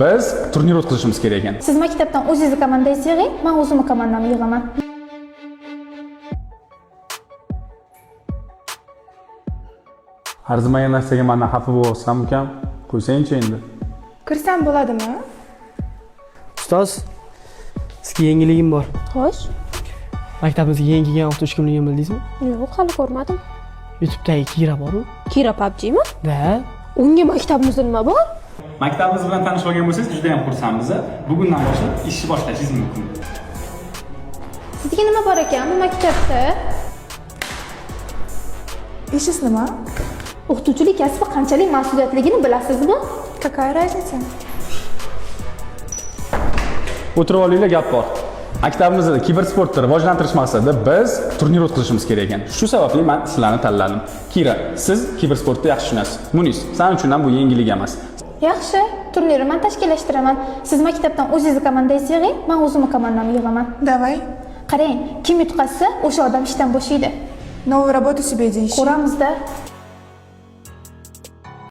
Biz turnir o'tkazishimiz kerak ekan. Siz maktabdan o'zingizni komandangizni yig'ing, man o'zimni komandamni yig'aman. Arzimagan narsaga mandan xafa bo'lyapsan ukam. Qo'ysangchi endi. Kirsam bo'ladimi? Ustoz, sizga yangiligim bor. Xo'sh. Maktabimizga yangi kelgan o'qituvchi kimligini bildingizmi? Yo'q, hali ko'rmadim. YouTube'dagi Kira bor-u. Kira PUBG'mi? Da. Unga maktabimizda nima bor? Maktabimiz bilan tanishib olgan bo'lsangiz juda ham xursandmiz. Bugundan boshlab ishni boshlashingiz mumkin. Sizga nima bor ekan bu maktabda? Ishingiz nima? O'qituvchilik kasbi qanchalik mas'uliyatligini bilasizmi? Какая разница? O'tirib olinglar, gap bor. Maktabimizda kibersportni rivojlantirish maqsadida biz turnir o'tkazishimiz kerak ekan. Shu sababli men sizlarni tanladim. Kira, siz kibersportni yaxshi tushunasiz. Munis, san uchun ham bu yangilik emas. Yaxshi, turnirni man tashkillashtiraman. Siz maktabdan o'zingizni komandangizni yig'ing, man o'zimni komandamni yig'aman. Давай. Qarang, kim yutqazsa, o'sha odam ishdan bo'shaydi. Новую работу себе иди ищи. Ko'ramizda.